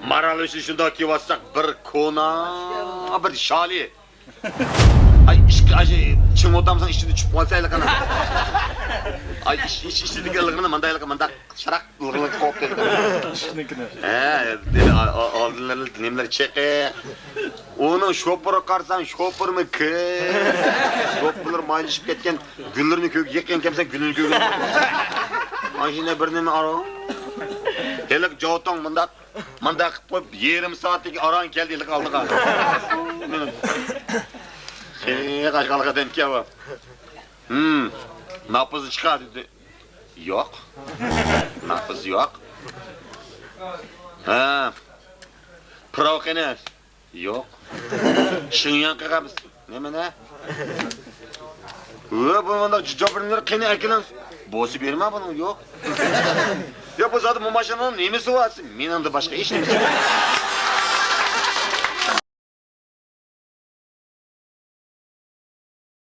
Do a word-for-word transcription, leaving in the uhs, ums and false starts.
مارال ئۆسۈشى شۇنداق كىيىۋاتساق، بىر كونا، بىر شالى. ئاي، ئىشقى، ئاي، چىڭ ئولتۇرمىساڭ ئىچىدە چۈشۈپ قالسا ھېلىقىنى. ئاي، ئىچ، ئىچ، ئىچىدىكى ھېلىقىنى مانداق ھېلىقى مانداق شاراق ھېلىقى قويۇپ بېرىدۇ. ئىشنىڭكىنى. ھە، دېدى، ئا-، ئا-، ئالدىنلىرى نېمىلەر چېقىق. ئۇنىڭ شوپۇرىغا قارىسام، شوپۇرمۇ كىم؟ شوپۇرلار مايلىشىپ كەتكەن، گۈللىرىنى كۆرگە يېقىن كەمسەن، گۈلىنى كۆرگەن. ماشىنا بىر نېمە ئارۇ. ھېلىقى جاۋتاڭ مۇنداق. مۇنداق قىلىپ قويۇپ، يېرىم سائەتتىن كېيىن ئاران كەلدى، ھېلىقى ئالدىغا. مېنىڭ. خېلى قاشقالغا دەمكەن بۇ. ھىم، ناپىزى چىقار دېدى. يوق. ناپىز يوق. ھە. پىراۋ قېنى؟ يوق. شىڭياڭ قىلغانمىز. نېمە، نە؟ ۋە، بۇ مۇنداق جۇجابىرنلار قېنى ئەكېلىڭ. بولسا بېرىمەن بۇنىڭ، يوق. يا، بۇ زادى بۇ ماشىنىنىڭ نېمىسى بار؟ مېنىڭدە باشقا ھېچ نېمىسى يوق.